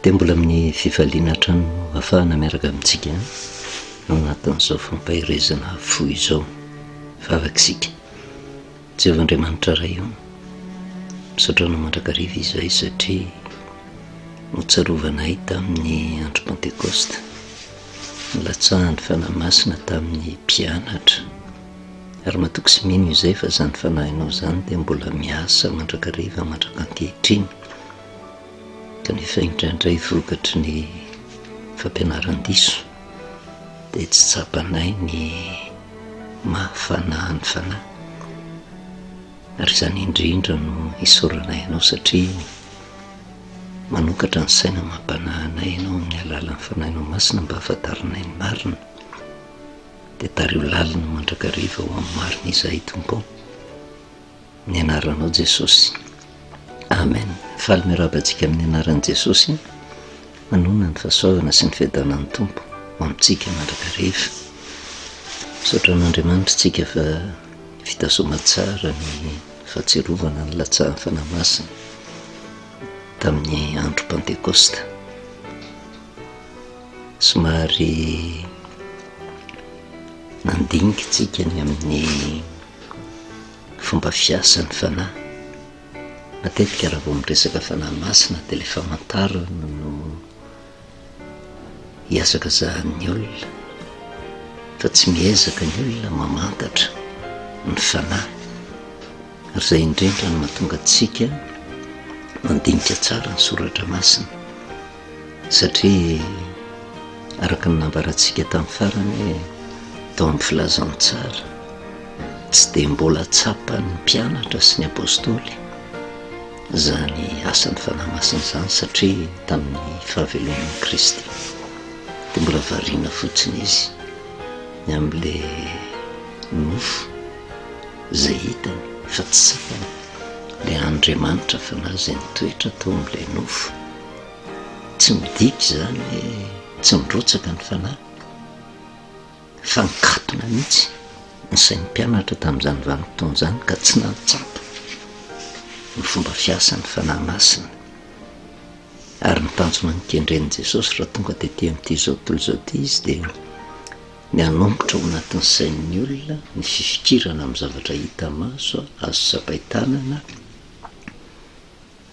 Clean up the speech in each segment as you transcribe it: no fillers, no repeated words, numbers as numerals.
Dia mbola amin'ny fifaliana hatrany no ahafahana miaraka amintsika ao anatin'izao fampaherezana fo izao. Vavaka isika. Jehovah Andriamanitra Ray o, misaotra Anao mandrakariva izahay satria notsarovanay tamin'ny andro Pantekosta, nilatsahan'ny Fanahy Masina tamin'ny mpianatra. Ary matoky sy mino izay fa izany Fanahinao izany dia mbola miasa mandrakariva mandrak'ankehitriny. Kanefa indraindray vokatry ny fampianaran-diso dia tsy tsapanay ny maha fanahy ny fanahy. Ary izany indrindra no isaoranay anao satria manokatra ny saina amam-panahy anay ianao amin'ny alalan'ny Fanahinao Masina mba hahafantaranay ny marina. Dia tariho lalina mandrakariva ho amin'ny marina izahay Tompo ô. Ny anaranao Jesosy. Amen. Faly miarahaba antsika amin'ny anaran'i Jesosy. Manonona ny fahasoavana sy ny fiadanan'ny Tompo ho amintsika mandrakariva. Misaotra an'Andriamanitra isika fa vita soamatsara ny fahatsiarovana ny latsahan'ny Fanahy Masina tamin'ny andro Pantekosta. Somary nandinika isika ny amin'ny fomba fiasan'ny fanahy. Matetika raha vao miresaka fanahy masina dia ilay famantarana no ihazakazahan'ny olona fa tsy miezaka ny olona mamantatra ny fanahy. Ary izay indrindra no mahatonga antsika mandinika tsara ny soratra masina satria araka ny nambarantsika tamin'ny farany hoe tao amin'ny filazantsara tsy dia mbola tsapan'ny mpianatra sy ny apostoly izany asan'ny Fanahy Masina izany satria tamin'ny fahaveloman'i Kristy dia mbola variana fotsiny izy ny amin'ilay nofo izay hitany fa tsy tsapany ilay Andriamanitra Fanahy izay nitoetra tao amin'ilay nofo. Tsy midika izany hoe tsy nirotsaka ny Fanahy fa nikatona mihitsy ny sain'ny mpianatra tamin'izany vanim-potoana izany ka tsy nahatsapa ny fomba fiasan'ny Fanahy Masina. Ary ny tanjona nikendren'i Jesosy raha tonga tety amin'ity izao tontolo izao ity izy dia ny hanombotra ao anatin'ny sain'ny olona ny fifikirana amin'ny zavatra hita maso, azo tsapain-tanana,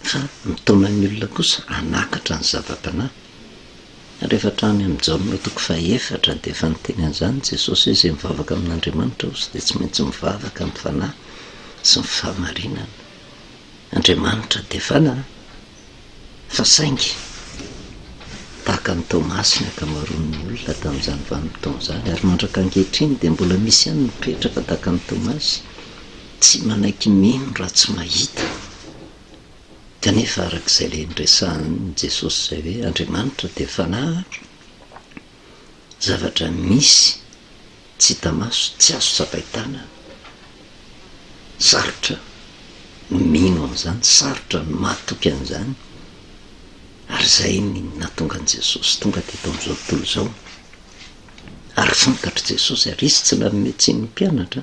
fa mitaona ny olona kosa hanakatra ny zava-panahy. Ary efa hatrany amin'i Jaona toko fahefatra dia efa niteny an'izany Jesosy hoe izay mivavaka amin'Andriamanitra hozy dia tsy maintsy mivavaka amin'ny fanahy sy ny fahamarinana. Andriamanitra dia fanahy. Fa saingy, tahaka an'i Tomasy ny ankamaroan'ny olona tamin'izany vanim-potoana izany, ary mandraka ankehitriny dia mbola misy ihany ny mipetraka tahaka an'i Tomasy, tsy manaiky mino raha tsy mahita. Kanefa araka izay ilay niresahan'i Jesosy izay hoe Andriamanitra dia fanahy, zavatra misy tsy hita maso, tsy azo tsapain-tanana. Sarotra ny mino an'izany, sarotra ny mahatoky an'izany, ary izay ny nahatonga an'i Jesosy tonga teto amin'izao tontolo izao. Ary fantatr'i Jesosy, ary Izy tsy nanome tsiny ny mpianatra,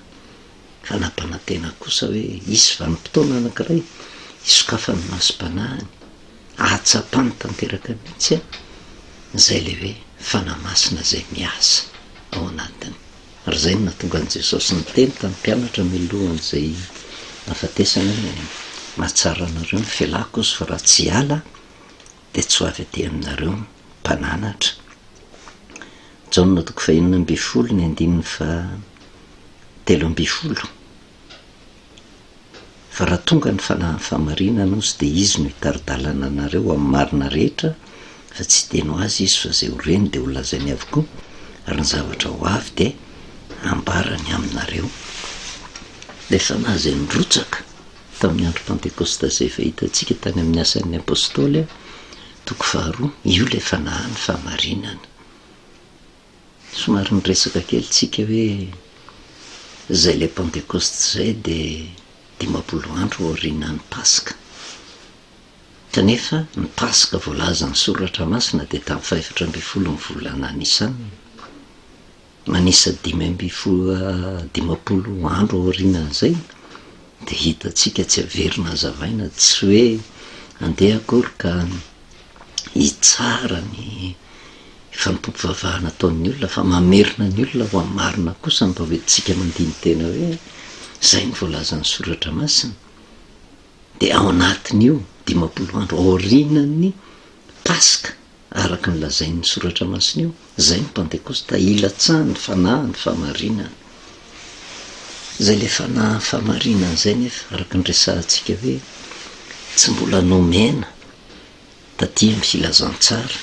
fa nampanantena kosa hoe hisy vanim-potoana anankiray hisokafan'ny masom-panahiny, ahatsapany tanteraka mihitsy izay ilay hoe Fanahy Masina izay miasa ao anatiny. Ary izay no nahatonga an'i Jesosy niteny tamin'ny mpianatra mialohan'izay nahafatesany hoe, Mahatsara anareo ny fialako ozy fa raha tsy hiala aho dia tsy ho avy aty aminareo ny mpananatra. Jaona toko fahenina ambinifolo ny andininy faha 13. Fa raha tonga ny Fanahin'ny fahamarinana ozy dia Izy no hitari-dalana anareo amin'ny marina rehetra, fa tsy hiteny ho azy Izy fa izay ho reny dia ho lazainy avokoa, ary ny zavatra ho avy dia hambarany aminareo. Ilay Fanahy izay nirotsaka tamin'ny andro Pantekosta izay efa hitantsika tany amin'ny Asan'ny Apostoly, toko faharoa, io ilay Fanahin'ny fahamarinana. Somary niresaka kely tsika hoe izay ilay Pantekosta izay dia 50 andro aorianan'ny Paska. Kanefa ny Paska voalazan'ny Soratra Masina dia tamin'ny fahefatra ambinifolo ny volana Nisan. Manisa 15 50 andro aorianan'izay dia hitantsika tsy averina hazavaina, tsy hoe andeha akory ka. hitsara ny fanompoam-pivavahana ataon'ny olona fa mamerina ny olona ho amin'ny marina kosa mba ho entintsika mandini-tena hoe izay no voalazan'ny soratra masina. Dia ao anatin'io 50 andro aorianan'ny Paska araka ny lazain'ny soratra masina io, izay ny Pantekosta hilatsahan'ny fanahin'ny fahamarinana. Izay ilay fanahin'ny fahamarinana izay nefa araka ny resahantsika hoe tsy mbola nomena taty amin'ny filazantsara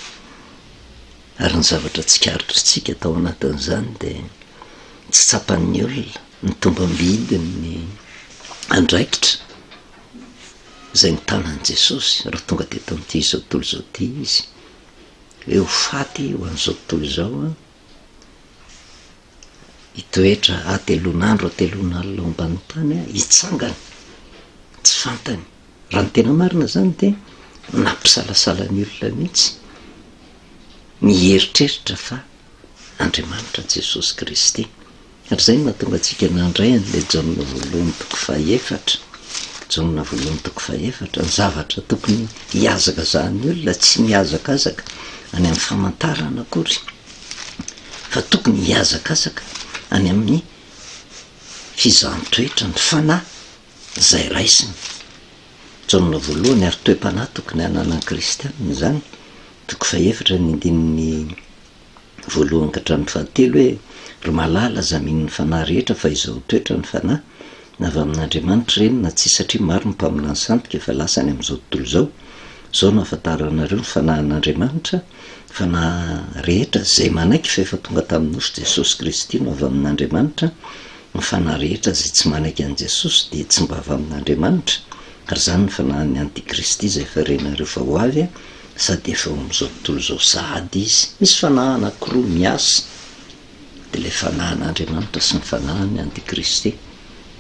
ary ny zavatra tsikaritritsika tao anatin'izany dia tsy tsapan'ny olona ny tombam-bidin'ny andraikitra izay notanan'i Jesosy raha tonga teto amin'ity izao tontolo izao ity izy, hoe ho faty ho an'izao tontolo izao an, hitoetra hatelon'andro hatelon'alina ao ambanin'ny tany an, hitsangana, tsy fantany. Raha ny tena marina izany dia nampisalasala ny olona mihitsy ny hieritreritra fa Andriamanitra Jesosy Kristy. Ary izay no nahatonga antsika nandray an'ilay Jaona voalohany toko fahefatra. Jaona voalohany toko fahefatra, ny zavatra tokony hihazakazahan'ny olona tsy mihazakazaka any amin'ny famantarana akory, fa tokony hihazakazaka any amin'ny fizahan-toetra ny fanahy izay raisina. Jaona voalohany ary toe-panahy tokony hananan'ny kristianina izany, toko fahefatra ny andininy voalohany ka hatramin'ny fahatelo hoe, Ry malala, aza mino ny fanahy rehetra fa izao toetra ny fanahy, na avy amin'Andriamanitra ireny na tsia, satria maro ny mpaminany sandoka efa lasa any amin'izao tontolo izao. Izao no ahafantaranareo ny fanahin'Andriamanitra, fanahy rehetra izay manaiky fa efa tonga tamin'ny nofo Jesosy Kristy no avy amin'Andriamanitra, ny fanahy rehetra izay tsy manaiky an'i Jesosy dia tsy mba avy amin'Andriamanitra, ary izany ny fanahin'ny antikristy izay efa renareo fa ho avy, sady efa ao amin'izao tontolo izao sahady izy. Misy fanahy anankiroa miasa, dia ilay fanahin'Andriamanitra sy ny fanahin'ny antikristy.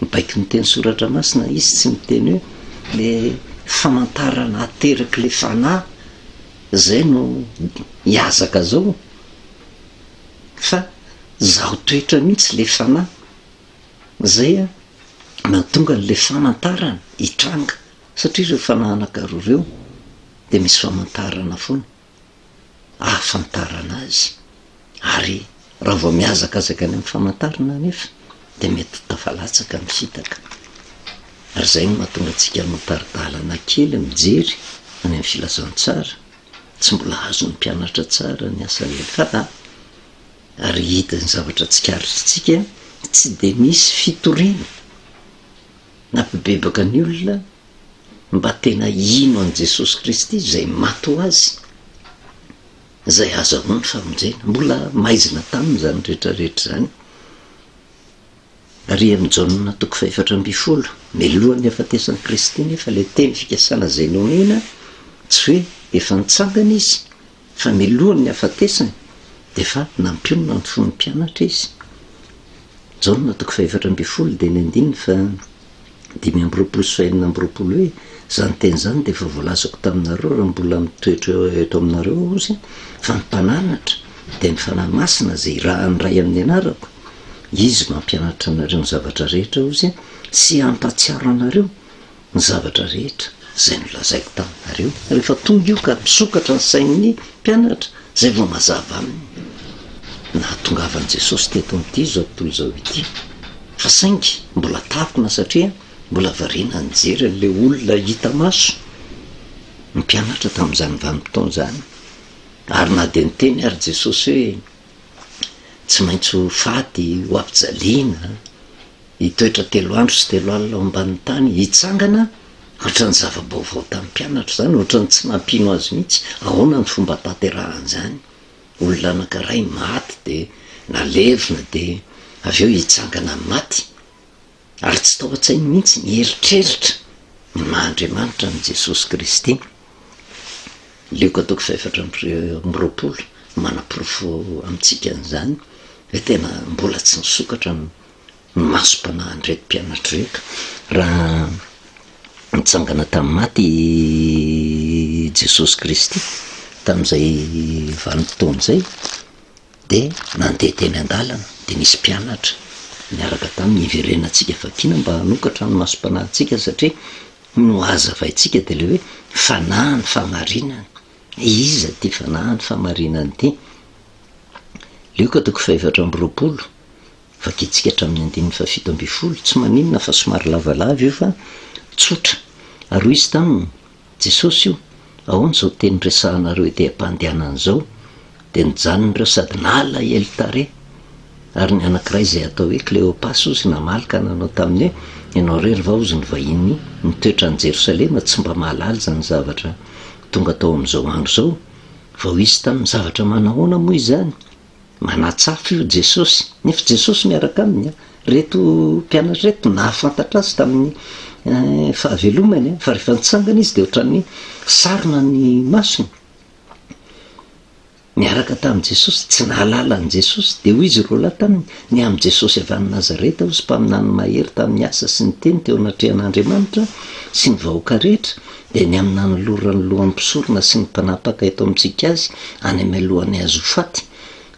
Mibaiko ny teny soratra masina izy, tsy miteny hoe ilay famantarana aterak'ilay fanahy izay no hihazaka zao, fa zaho toetra mihitsy ilay fanahy izay nahatonga an'ilay famantarana hitranga. Satria ireo fanahy anankaroa ireo dia misy famantarana foana ahafantarana azy, ary raha vao mihazakazaka any amin'ny famantarana anefa dia mety ho tafalatsaka ny fitaka. Ary izay no mahatonga antsika hanao tari-dalana kely mijery any amin'ny filazantsara, tsy mbola azon'ny mpianatra tsara ny asan'ilay fanahy, ary hita ny zavatra tsikaritritsika tsy dia misy fitoriana Nampibebaka ny olona mba tena hino an'i Jesosy Kristy izay maty ho azy, izay ahazahoany famonjena. Mbola maizina taminy izany rehetra rehetra izany. Ary amin'i Jaona toko fahefatra ambinifolo, mialohan'ny hahafatesan'i Kristy nefa ilay teny fikasana izay nomena, tsy hoe efa nitsangana izy, fa mialohan'ny hahafatesany dia efa nampionona ny fon'ny mpianatra izy. Jaona toko fahefatra ambinifolo dia ny andininy faha 25 sy faha 26 hoe, Izany teny izany dia efa voalazako taminareo raha mbola mitoetra eto aminareo aho ozy, fa ny Mpananatra, dia ny Fanahy Masina izay irahan'ny Ray amin'ny anarako, Izy mampianatra anareo ny zavatra rehetra ozy, sy hampahatsiaro anareo ny zavatra rehetra izay nolazaiko taminareo. Rehefa tonga io ka misokatra ny sain'ny mpianatra, izay vao mazava aminy ny nahatongavan'i Jesosy teto amin'ity izao tontolo izao ity. Fa saingy mbola takona satria mbola variana nijery an'ilay olona hita maso ny mpianatra tamin'izany vanim-potoana izany. Ary na dia niteny ary Jesosy hoe tsy maintsy ho faty, ho ampijaliana, Hitoetra telo andro sy telo alina ao ambanin'ny tany, hitsangana, ohatran'ny zava-baovao tamin'ny mpianatra izany, ohatran'ny tsy nampino azy mihitsy, ahoana ny fomba hahatanterahan'izany? Olona anankiray maty dia nalevina dia avy eo hitsangana amin'ny maty? Ary tsy tao an-tsainy mihitsy ny hieritreritra ny maha Andriamanitra an'i Jesosy Kristy. Lioka toko fahefatra amby 20 manaporofo amintsika an'izany hoe tena mbola tsy nisokatra ny ny masom-panahin'ireto mpianatra ireto. Raha nitsangana tamin'ny maty i Jesosy Kristy tamin'izay vanim-potoana izay, dia nandeha teny an-dalana, dia nisy mpianatra niaraka taminy. Hiverenantsika vakiana mba hanokatra ny masom-panahintsika satria nohazavaintsika dia ilay hoe fanahy ny fahamarinana. Iza ity Fanahin'ny fahamarinana ity? Lioka toko fahefatra amby 20, vakintsika hatramin'ny andininy fahafito ambin'ny folo, tsy maninona fa somary lavalava io fa tsotra. Ary hoy izy taminy, Jesosy io, ahoana izao teny resahanareo ety am-pandehanana izao? Dia nijanona ireo sady nalahelo tarehy. Ary ny anankiray izay atao hoe Kleopasy hozy namaly ka nanao taminy hoe, Ianao irery va hozy ny vahiny mitoetra any Jerosalema tsy mba mahalala izany zavatra tonga tao amin'izao andro izao? Vao izy taminy, Zavatra manahoana moa izany? Manatsafo io Jesosy, nefa Jesosy miaraka aminy an! Reto mpianatra reto nahafantatra azy tamin'ny fahavelomany an, fa rehefa nitsangana izy dia ohatran'ny sarona ny masony. Niaraka tamin'i Jesosy, tsy nahalala an'i Jesosy. Dia hoy izy roalahy taminy, Ny amin'i Jesosy avy any Nazareta, hozy mpaminany mahery tamin'ny asa sy ny teny teo anatrehan'Andriamanitra sy ny vahoaka rehetra, dia ny amin'ny nanoloran'ny lohan'ny mpisorona sy ny mpanapaka eto amintsika azy any amialohan'ny hazo ho faty,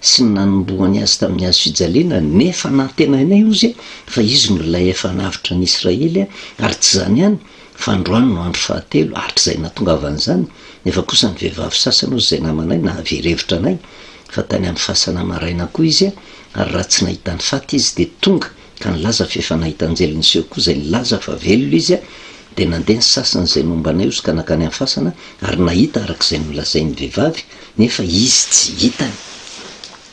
sy ny nanombohany azy tamin'ny hazo fijaliana, nefa nantenainay, hozy, fa izy no ilay efa hanavotra ny Israely, ary tsy izany ihany, fa androany no andro fahatelo hatrizay nahatongavan'izany, nefa kosa ny vehivavy sasany, hozy, izay namanay, nahavery hevitra anay, fa tany amin'ny fasana maraina koa izy, ary raha tsy nahita ny faty izy, dia tonga ka nilaza fa efa nahita anjely niseho koa izay nilaza fa velona izy, dia nandeha ny sasany izay nomba anay hozy ka nankany amin'ny fasana ary nahita araka izay nolazain'ny vehivavy, nefa izy tsy hitany.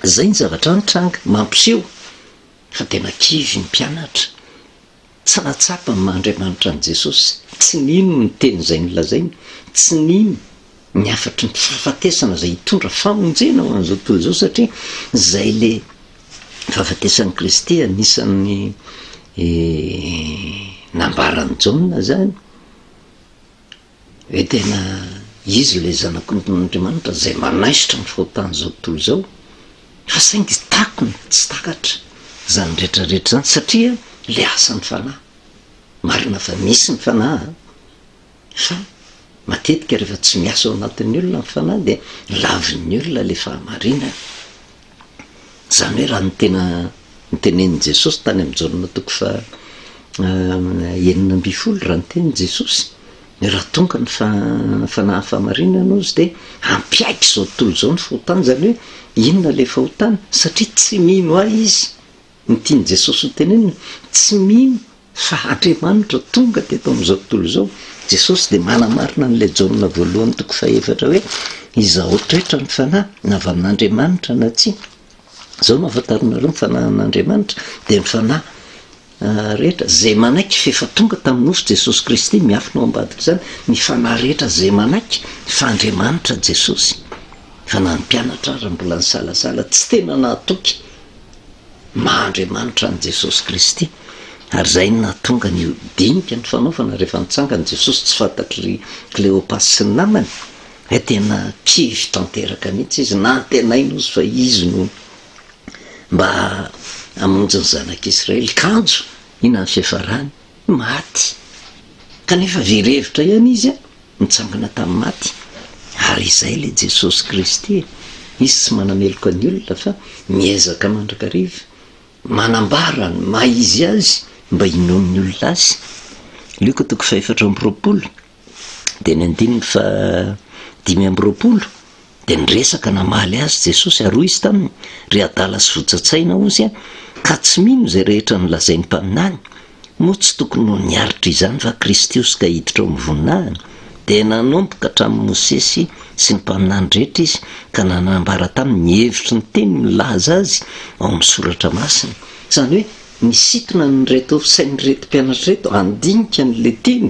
Izay ny zavatra nitranga, mampiseho fa tena kivy ny mpianatra, tsy nahatsapa ny maha Andriamanitra an'i Jesosy, tsy nino ny teny izay nolazainy, tsy nino ny hafatry ny fahafatesana izay hitondra famonjena ho an'izao tontolo izao satria izay le fahafatesan'i Kristy anisan'ny nambaran'i Jaona izany hoe tena izy ilay zanak'Andriamanitra izay manaisotra ny fahotan'izao tontolo izao fa saingy takony tsy takatra izany rehetrarehetra izany satria le asan'ny fanahy marina fa misy ny fanahy Fa matetika rehefa tsy miasa ao anatin'ny olona ny fanahy dia lavin'ny olona ilay fahamarinana. Izany hoe raha ny tena notenenin'i Jesosy tany amin'i Jaona toko faha 16 raha niteny Jesosy hoe raha tonga ny fanahy fahamarinana hozy dia hampiaiky izao tontolo izao ny fahotana, izany hoe inona ilay fahotana? Satria tsy mino ahy izy. Ny tian'i Jesosy ho tenenina, tsy mino fa Andriamanitra tonga teto amin'izao tontolo izao. Jesosy dia manamarina an'ilay Jaona voalohany toko fahefatra hoe, Izao toetra ny fanahy, na avy amin'Andriamanitra na tsia. Izao no ahafantaranareo ny fanahin'Andriamanitra, dia ny fanahy rehetra izay manaiky fa efa tonga tamin'ny nofo Jesosy Kristy, miafina ao ambadik'izany, ny fanahy rehetra izay manaiky fa Andriamanitra Jesosy. Fa na ny mpianatra ary mbola nisalasala, tsy tena nahatoky. maha Andriamanitra an'i Jesosy Kristy. Ary izay no nahatonga ny dinika nifanaovana rehefa nitsangana Jesosy tsy fantatry ry Kleopasy sy ny namany, dia tena kivy tanteraka mihitsy izy, nantenaina ozy fa izy no mba hamonjy ny zanak'Israely, kanjo inona ny fiafarany? Maty. Kanefa very hevitra ihany izy nitsangana tamin'ny maty. Ary izay ilay Jesosy Kristy e! Izy tsy manameloka ny olona fa miezaka mandrakariva manambara ny maha izy azy mba hinoan'ny olona azy. Lioka toko faha-24 dia ny andininy faha 25 dia niresaka namaly azy Jesosy ary hoy izy taminy, Ry adala sy votsa-tsaina hozy a, ka tsy mino izay rehetra nolazain'ny mpaminany, Moa tsy tokony ho niaritra izany va Kristiosy ka hiditra ao amin'ny voninahiny? Dia nanomboka hatramin'i Mosesy sy ny mpaminany rehetra izy ka nanambara taminy ny hevitry ny teny milaza azy ao amin'ny Soratra Masina. Izany hoe nisintona an'ireto sain'ireto mpianatra ireto handinika an'ilay teny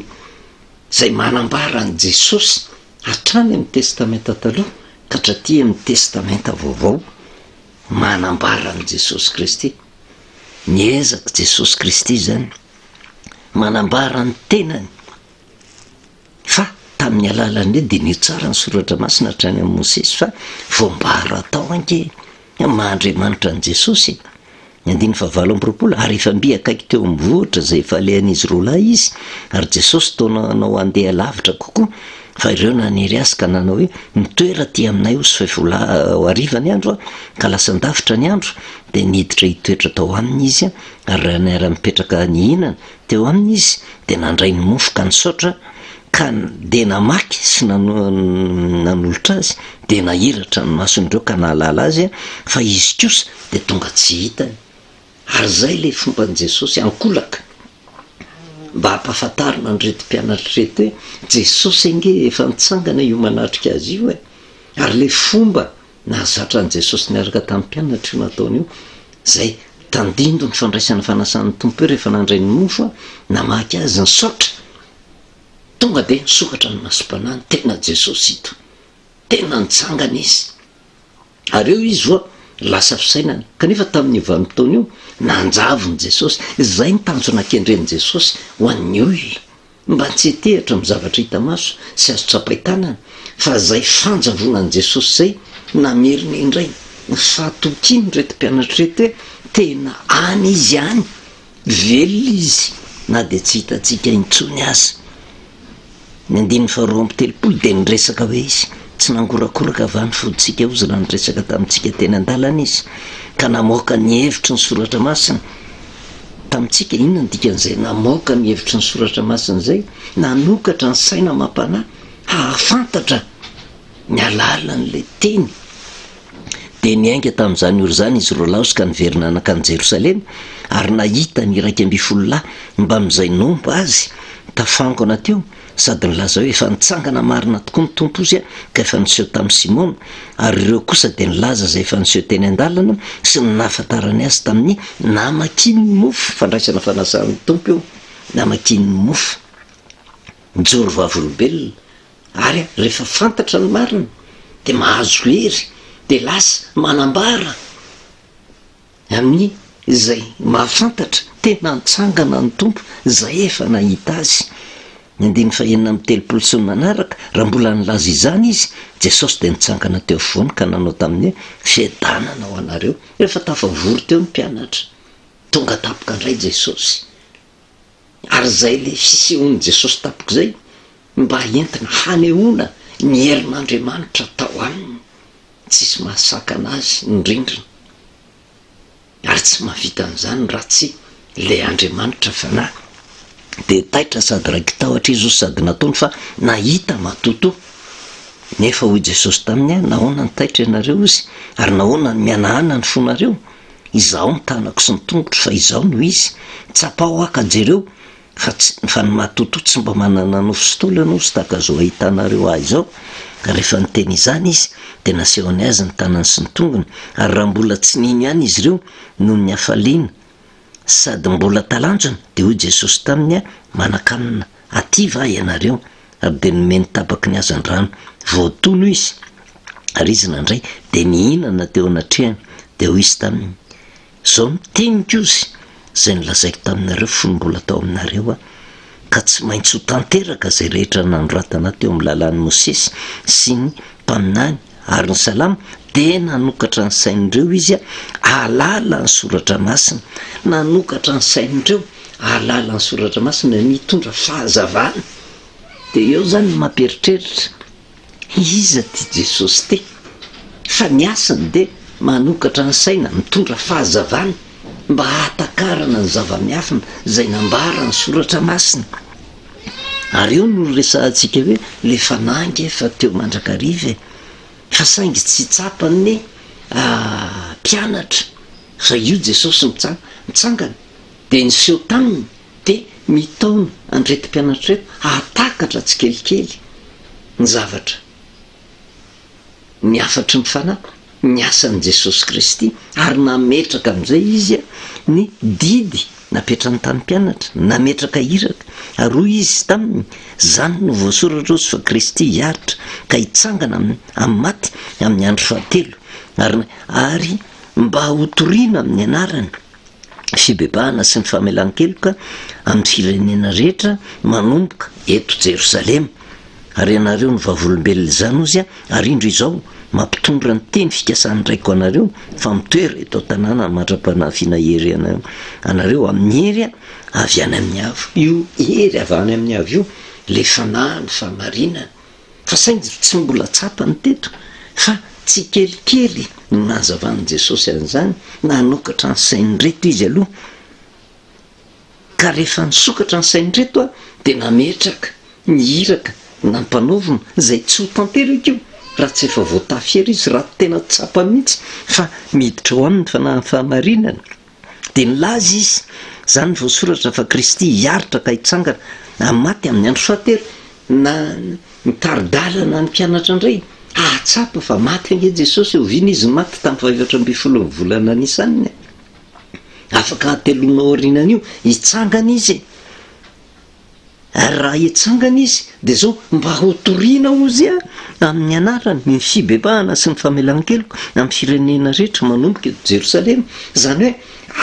izay manambara an'i Jesosy hatrany amin'ny Testamenta Taloha ka hatraty amin'ny Testamenta Vaovao manambara an'i Jesosy Kristy. Miezaka Jesosy Kristy izany manambara ny tenany fa tamin'ny alalan'ny hoe diniho tsara ny soratra masina hatrany amin'i Mosesy fa voambara tao ange ny maha Andriamanitra an'i Jesosy e. Ny andininy fahavalo amby 20, ary efa mby akaiky teo amin'ny vohitra izay efa alehan'izy roa lahy izy, ary Jesosy toa nanao handeha lavitra kokoa, fa ireo nanery azy ka nanao hoe, Mitoera aty aminay hozy fa efa ho hariva ny andro, ka lasan-davitra ny andro, Dia niditra hitoetra tao aminy izy, ary raha niara-nipetraka nihinana teo aminy izy, dia nandray ny mofo ka nisaotra, Ka dia namaky sy nanolotra azy, dia nahiratra ny mason'ireo ka nahalala azy, fa izy kosa dia tonga tsy hitany. Ary izay ilay fomban'i Jesosy ankolaka, mba hampahafantarina an'ireto mpianatra ireto hoe Jesosy ange efa nitsangana io manatrika azy io e! Ary ilay fomba nahazatra an'i Jesosy niaraka tamin'ny mpianatra io nataony io, izay tandindon'ny fandraisana fanasan'ny Tompo io rehefa nandray ny mofo, namaky azy, nisaotra, tonga dia nisokatra ny masom-panahiny, tena Jesosy ito, tena nitsangana izy. Ary eo izy voa lasa fisainana. Kanefa tamin'io vanim-potoana io, nanjavona Jesosy. Izay ny tanjona kendren'i Jesosy ho an'ny olona. Mba tsy hitehatra amin'ny zavatra hita maso sy azo tsapain-tanana, fa izay fanjavonan'i Jesosy izay namerina indray ny fahatokian'ireto mpianatra ireto hoe tena any Izy any, velona Izy na dia tsy hitantsika intsony aza. Ny andininy faharoa 32 dia niresaka hoe izy, Tsy nangorakoraka va ny fontsika hozy raha niresaka tamintsika teny an-dalana izy, ka namoaka ny hevitry ny Soratra Masina tamintsika? Inona no dikan'izay namoaka ny hevitry ny Soratra Masina izay? Nanokatra ny saina amam-panahy hahafantatra ny alalan'ilay teny. Dia niainga tamin'izany ora izany izy roalahy ka niverina nankany Jerosalema, ary nahita ny 11 lahy mbamin'izay nomba azy tafangona teo, sady nilaza hoe, Efa nitsangana marina tokoa ny Tompo ozy ka efa niseho tamin'i Simona. Ary ireo kosa dia nilaza izay efa niseho teny an-dalana sy ny nahafantarany azy tamin'ny namakiany ny mofo, fandraisana fanasan'ny Tompo io, namakiany ny mofo. Nijoro vavolombelona Ary rehefa fantatra ny marina dia mahazo hery dia lasa manambara amin'ny izay mahafantatra tena nitsangana ny Tompo izay efa nahita azy. Ny andininy fahenina 36 sy ny manaraka, raha mbola nilaza izany izy, Jesosy dia nitsangana teo afovoany ka nanao taminy hoe, Fiadanana ho anareo. Rehefa tafavory teo ny mpianatra, tonga tampoka indray Jesosy. Ary izay ilay fisehoan'i Jesosy tampoka izay mba entina hanehoana ny herin'Andriamanitra tao aminy. Tsisy mahasakana azy ny rindrina. Ary tsy mahavita an'izany raha tsy ilay Andriamanitra Fanahy. Dia taitra sady raiki-tahotra izy hoy sady nataony fa nahita matotoa. Nefa hoy Jesosy taminy, Nahoana no taitra ianareo hozy? Ary nahoana no mihanahana ny fonareo? Izaho ny tanako sy ny tongotro fa izaho no izy. Tsapao aho ka jereo fa tsy fa ny matotoa tsy mba manana nofo sy taolana hozy tahaka izao ahitanareo ahy izao. Rehefa niteny izany izy dia nasehony azy ny tanany sy ny tongony, ary raha mbola tsy nino ihany izy ireo noho ny hafaliana sady mbola talanjona dia hoy Jesosy taminy, Manan-kanina aty va ianareo? Ary dia nomeny tapaky ny hazandrano voatono izy, ary izy nandray, dia nihinana teo anatrehany. Dia hoy izy taminy, Izao no teniko ozy, izay nolazaiko taminareo fony mbola tao aminareo aho, ka tsy maintsy ho tanteraka izay rehetra nanoratana teo amin'ny lalàn'i Mosesy sy ny mpaminany ary ny Salamo, dia nanokatra ny sain'ireo izy hahalala ny Soratra Masina. Nanokatra ny sain'ireo hahalala ny Soratra Masina, nitondra fahazavana. Dia eo izany no mampieritreritra, iza ity Jesosy ity? Fa ny asany dia manokatra ny saina, mitondra fahazavana mba hahatakarana ny zava-miafina izay nambaran'ny Soratra Masina. Ary eo no resahantsika hoe ilay fanahy ange efa teo mandrakariva e! Fa saingy tsy tsapan'ny mpianatra fa io Jesosy mitsangana dia niseho taminy dia mitaona an'ireto mpianatra ireto hahatakatra tsikelikely ny zavatra ny hafatry ny Fanahy, ny asan'i Jesosy Kristy, ary nametraka amin'izay Izy ny didy napetrany tamin'ny mpianatra, nametraka iraka, ary hoy Izy taminy, Izany no voasoratra hozy fa Kristy hiaritra ka hitsangana amin'ny maty amin'ny andro fahatelo, ary ary mba hotorina amin'ny anarany fibebahana sy ny famelan-keloka amin'ny firenena rehetra manomboka eto Jerosalema. Ary ianareo no vavolombelona izany, hozy aho, ary indro izao, mampitondra ny teny fikasan'ny Raiko anareo, fa mitoera eto an-tanàna mandra-panafiana hery anareo amin'ny hery avy any amin'ny avo. Io hery avy any amin'ny avo io, ilay fanahy ny fahamarinana. Fa saingy tsy mbola tsapany teto fa tsikelikely no nahazavan'i Jesosy an'izany, nanokatra ny sain'ireto izy aloha. Ka rehefa nisokatra ny sain'ireto dia nametraka. Ny iraka nampanaovina izay tsy ho tanteraka io raha tsy efa voatafy hery izy, raha tena tsapa mihitsy fa miditra ao aminy ny fanahin'ny fahamarinana. Dia nilaza izy, izany voasoratra fa Kristy hiaritra ka hitsangana amin'ny maty amin'ny andro fahatelo, na nitari-dalana ny mpianatra indray hahatsapa fa maty ange Jesosy, oviana izy maty tamin'ny fahefatra ambin'ny folon'ny volana Nisana e? Afaka hateloana aorianan'io, hitsangana izy e! Ary raha hitsangana izy, dia izao, mba hotorina hozy amin'ny anarany ny fibebahana sy ny famelan-keloka amin'ny firenena rehetra manomboka eto Jerosalema. Izany hoe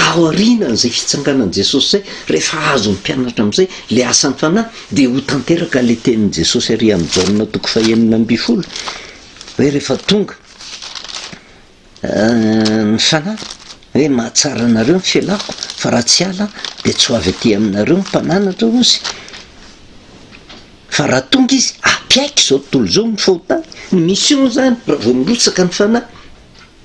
aorianan'izay fitsanganan'i Jesosy izay, rehefa azon'ny mpianatra amin'izay ilay asan'ny Fanahy, dia ho tanteraka ilay tenin'i Jesosy ary amin'ny Jaona toko fahenina ambin'ny folo, hoe rehefa tonga Ny fanahy hoe mahatsara anareo ny fialako fa raha tsy hiala aho dia tsy ho avy aty aminareo ny mpananatra hozy fa raha tonga izy hampiaiky izao tontolo izao ny fahotany, ny mission zany raha vao mirotsaka ny fanahy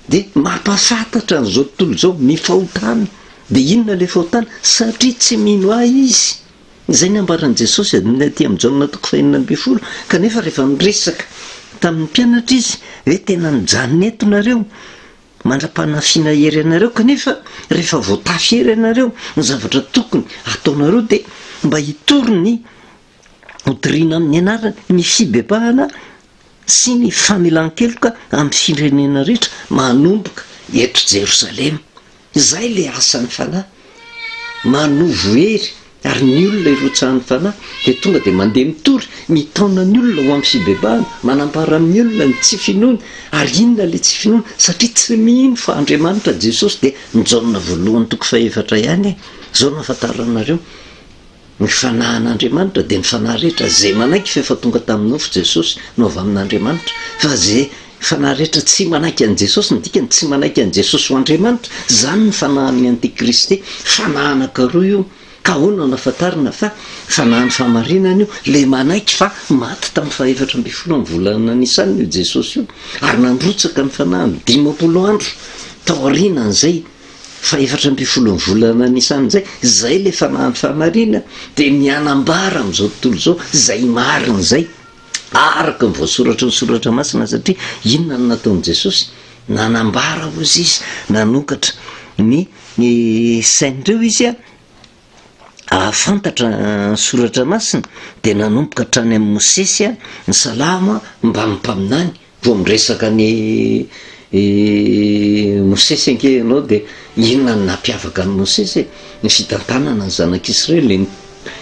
dia mampahafantatra an'izao tontolo izao ny fahotana, dia inona ilay fahotana? Satria tsy mino ahy izy. Izay ny ambaran'i Jesosy aty amin'i Jaona toko fahenina ambin'ny folo, kanefa rehefa niresaka tamin'ny mpianatra izy hoe tena mijanona eto nareo mandra-panafiana hery anareo, kanefa rehefa voatafy hery ianareo, ny zavatra tokony hataonareo dia mba hitory ny hotorina amin'ny anarany ny fibebahana sy ny famelan-keloka amin'ny firenena rehetra manomboka eto Jerosalema. Izay ilay asan'ny Fanahy, manovo hery ary ny olona irotsahan'ny Fanahy dia tonga dia mandeha mitory, mitaona ny olona ho amin'ny fibebahana, manambara amin'ny olona ny tsy finoany, ary inona ilay tsy finoana? Satria tsy mino fa Andriamanitra Jesosy dia ny Jaona voalohany toko fahefatra ihany e! Izao no ahafantaranareo. Ny fanahin'Andriamanitra dia ny fanahy rehetra izay manaiky fa efa tonga tamin'ny nofo Jesosy no avy amin'Andriamanitra, fa izay fanahy rehetra tsy manaiky an'i Jesosy, ny dikany tsy manaiky an'i Jesosy ho Andriamanitra, izany ny fanahin'ny antikristy, fanahy anankiroa io, ka ahoana no ahafantarana fa fanahin'ny fahamarinana io, ilay manaiky fa maty tamin'ny fahefatra ambin'ny folo amin'ny volana Nisana io Jesosy io, ary nandrotsaka ny fanahiny 50 andro taorianan'izay. Fahefatra ambin'ny folo ny volana Nisana izay, izay ilay fanahin'ny fahamarinana, dia ny hanambara amin'izao tontolo izao izay marina izay, araka ny voasoratry ny Soratra Masina, satria inona no nataon'i Jesosy? Nanambara hozy Izy, nanokatra ny sain'ireo Izy hahafantatra ny Soratra Masina, dia nanomboka hatrany amin'i Mosesy, ny Salamo, mbamin'ny mpaminany. Vao miresaka an'i Mosesy ange ianao dia inona no nampiavaka an'i Mosesy e? Ny fitantanana ny zanak'Israely, ny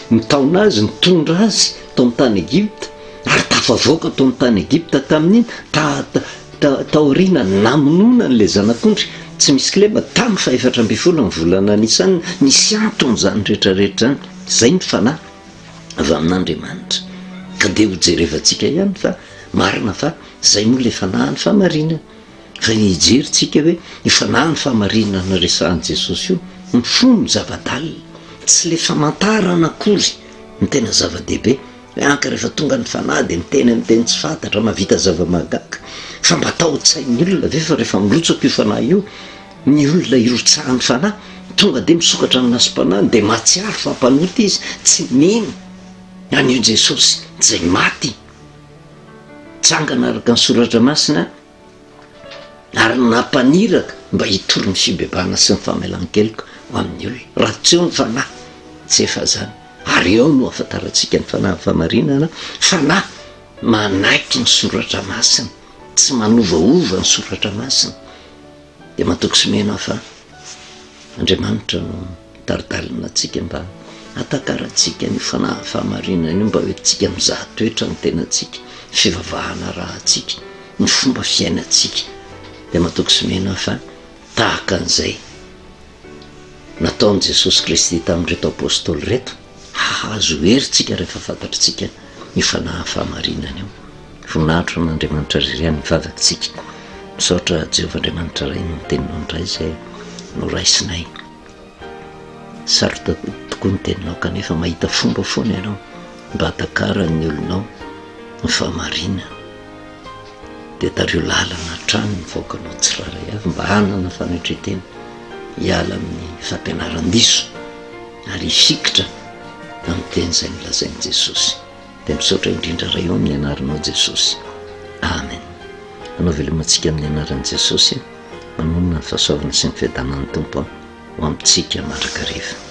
nitaona azy, nitondra azy tao amin'ny tany Egypta, ary tafavoaka tao amin'ny tany Egypta tamin'iny, ta, ta, ta, taoriana namonoana an'ilay zanak'ondry tsy misy kilema, tamin'ny fahefatra ambin'ny folo ny volana Nisana, nisy antony izany rehetra rehetra izany, izay ny fanahy. avy amin'Andriamanitra ka dia ho jerevantsika ihany fa marina fa zay moa le fanahin'ny fahamarinana fa ny hijery tsika hoe io fanahin'ny fahamarinana resahan'i Jesosy io mifono zava-dalina tsy le famantarana akory ny tena zava-dehibe hoe anka rehefa tonga ny fanahy dia miteny amin'ny teny tsy fantatra mahavita zava-mahagaga fa mba atao an-tsain'ny olona ve fa rehefa mirotsaka io fanahy io Ny olona irotsahan'ny fanahy, tonga dia misokatra ny masom-panahiny dia mahatsiaro fa mpanota izy, tsy mino an'io Jesosy izay maty tsangana araka ny Soratra Masina ary nampaniraka mba hitory ny fibebahana sy ny famelan-keloka ho amin'ny olona. Raha tsy eo ny fanahy, tsy efa izany. Ary eo no ahafantarantsika ny fanahin'ny fahamarinana, fanahy manaiky ny Soratra Masina, tsy manovaova ny Soratra Masina. Dia matoky sy mino aho fa Andriamanitra no mitari-dalana antsika mba hahatakarantsika an'io fanahin'ny fahamarinana io, mba hoentintsika mizaha toetra ny tenantsika, ny fivavahana arahantsika, ny fomba fiainantsika. Dia matoky sy mino aho fa tahaka an'izay nataon'i Jesosy Kristy tamin'ireto Apôstôly ireto, hahazo hery tsika rehefa fantatritsika io fanahin'ny fahamarinana io. Voninahitra ho an'Andriamanitra irery ihany ny vavakitsika. Misaotra Jehovah Andriamanitra Ray noho ny teninao indray izay noraisinay. Sarotra tokoa ny teninao kanefa mahita fomba foana ianao mba hatakaran'ny olonao ny fahamarinana. Dia tariho lalana hatrany ny vahoakanao tsirairay avy mba hanana fanetren-tena hiala amin'ny fampianaran-diso ary hifikitra amin'ny teny izay nolazain'i Jesosy. Dia misaotra indrindra Ray o amin'ny anaranao Jesosy. Amen. Hanao veloma antsika amin'ny anaran'i Jesosy, manonona ny fahasoavana sy ny fiadanan'ny Tompo ho amintsika mandrakariva.